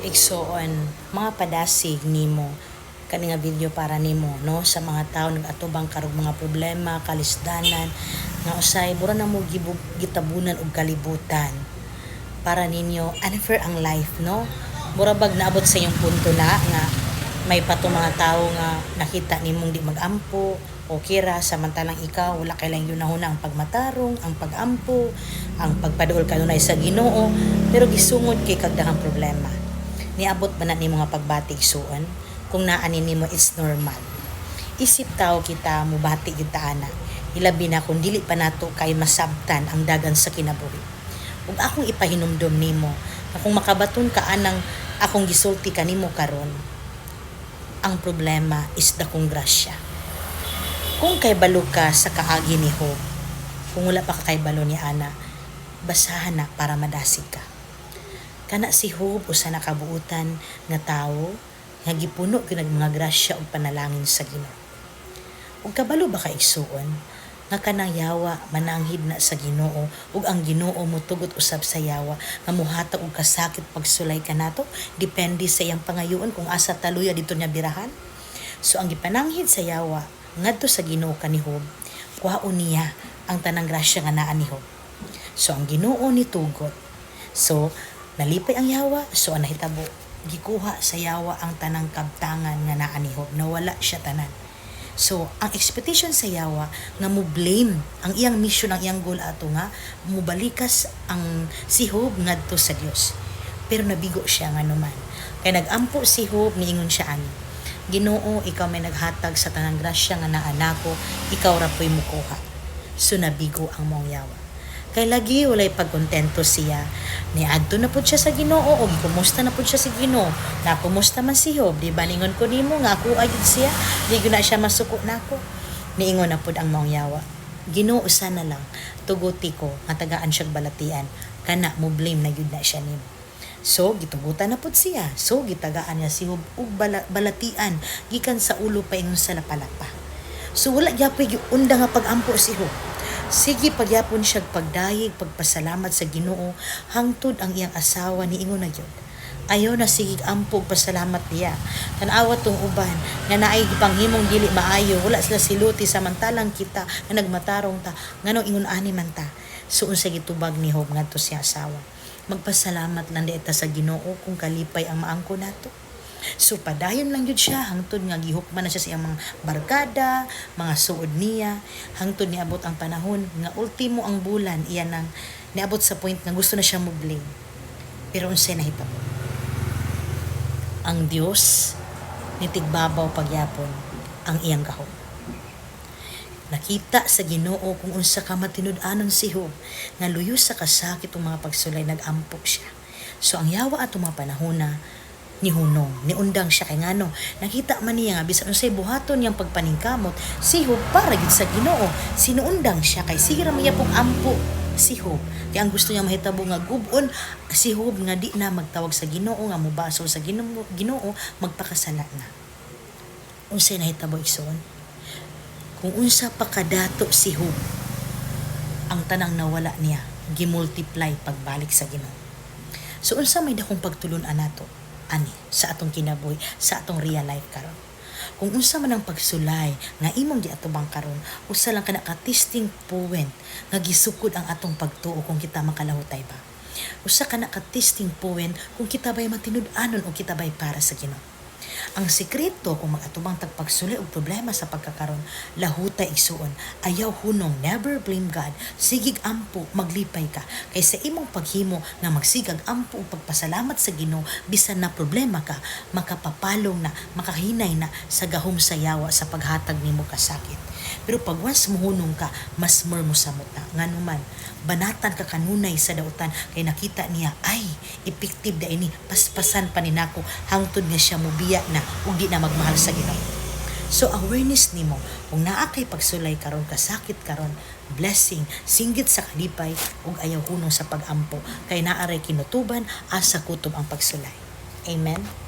Igsoon, mga padasig nimo kani nga video para nimo, no, sa mga tawo nag-atubang karong mga problema, kalisdanan nga usay mura na mo gitabunan og kalibutan. Para ninyo unfair ang life, no? Mura bag naabot sa iyong punto na nga may pato mga tawo nga nakita nimong di magampo, okay ra, samantalang ikaw wala kay lang yunahuna ang pagmatarong, ang pagampo, ang pagpaduol kanunay sa Ginoo, pero gisungod kay kag daghang problema. Niabot ba na nimo nga pagbati, igsuon? Kung naa ni nimo, it's normal. Isip tao kita, mubati gyud ta ana. Ilabi na kung dili pa nato kay masabtan ang dagan sa kinabuhi. Ug akong ipahinumdom nimo nga kung makabaton ka anang akong gisulti kanimo karon, ang problema is dakong grasya. Kung kay balo ka sa kaagi ni Job, kung wala pa ka kay balo ni ana, basahan na para madasig ka. Kana si Job, usa na kabuutan nga tawo nga gipuno gyud ng mga grasya ug panalangin sa Ginoo. Ug kabalo ba ka, igsuon, nga kanang yawa mananghid na sa Ginoo ug ang Ginoo motugot usab sa yawa nga muhatag og kasakit pagsulay kanato, depende sa iyang pangayoon kung asa taluya dito niya birahan? So ang gipananghid sa yawa ngadto sa Ginoo kani Job, kuhaon niya ang tanang grasya nga naa ni Job. So ang Ginoo nitugot. So nalipay ang yawa, so ang nahitabo, gikuha sa yawa ang tanang kabtangan nga naa ni Job, nawala siya tanan. So, ang expectation sa yawa nga mo blame ang iyang mission, ang iyang goal ato nga mubalikas ang si Job ngadto sa Dios. Pero nabigo siya nga naman. Kay nagampo si Job, niingon siya ani: "Ginoo, ikaw may naghatag sa tanang grasya nga naa nako, ikaw ra po'y mukuha." So nabigo ang maong yawa. Kay lagi walay pagkontento siya. Niadto na pud siya sa Ginoo o gikumusta na pud siya sa Ginoo. Nakumusta man si Job, di ba ningon ko nimo nga ako ayud siya, di gyud na siya masuko nako. Niingon na pud ang maong yawa: "Ginoo, sana lang tuguti ko nga tagaan siyag balatian, kana mo blame na gyud na siya nimo." So gitugutan na pud siya. So gitagaan niya si Job og balatian gikan sa ulo paingon sa lapalapa. So wala gyapoy giunda nga pagampo si Job. Sige pagyapon siya pagdayeg, pagpasalamat sa Ginoo, hangtod ang iyang asawa niingon na gyud: "Ayaw na sige ampo ug pasalamat diya. Tan-awa tong uban nga naay gipanghimong dili maayo, wala sila siluti, samantalang kita nga nagmatarong ta, nganong ingon ani man ta?" So unsa gitubag ni Job ngadto siya asawa? "Magpasalamat lang di ta sa Ginoo kung kalipay ang maangko nato." So padayon lang gyud siya hangtod nga gihukman na siya sa iyang mga barkada, mga suod niya, hangtod niabot ang panahon nga ultimo ang bulan iya nang niabot sa point nga gusto na siya mo blame. Pero unsay nahitabo? Ang Dios nitigbabaw pagyapon ang iyang gahom. Nakita sa Ginoo kung unsa ka matinud-anon si Job nga luyo sa kasakit ug mga pagsulay nagampo siya. So ang yawa ato mga panahona nihunong, niundang siya kay ngano nakita man niya nga bisan unsay buhaton niyang pagpaningkamot si Job para gid sa Ginoo. Sinuundang siya kay sige ra man pong ampo si Job. Kay ang gusto niya mahitabo nga gub-on si Job nga di na magtawag sa Ginoo, nga mobasol sa Ginoo, Ginoo magpakasala na. Unsay nahitabo, igsoon? Kung unsa pa kadato si Job, ang tanang nawala niya gimultiply pagbalik sa Ginoo. So unsa may dakong pagtulun-an nato ani sa atong kinabuhi, sa atong real life karon? Kung unsa man ang pagsulay nga imong giatubang karon, usa lang kana ka testing point nga gisukod ang atong pagtuo kung kita makalahutay ba. Usa kana ka testing point kung kita ba'y matinud-anon o kita ba'y para sa Ginoo. Ang sikreto kung mag-atubang tag pagsulay og problema sa pagkakaron, lahutay, igsuon, ayaw hunong, never blame God, sigig ampo, maglipay ka. Kay sa imong paghimo nga magsigag ampo ug pagpasalamat sa Ginoo bisan na problema ka, makapapalong na, makahinay na sa gahom sa yawa sa paghatag nimo kasakit. Pero pag once muhunong ka, mas more mo samot na. Ngano man, banatan ka kanunay sa dautan kay nakita niya, "Ay, effective da ini, paspasan pa ni nako," hangtod nga siya mubiya na ug di na magmahal sa Ginoo. So awareness nimo kung naa kay pagsulay karon, kasakit karon, blessing, singgit sa kalipay ug ayaw hunong sa pagampo kay naa ray kinutuban asa kutob ang pagsulay. Amen.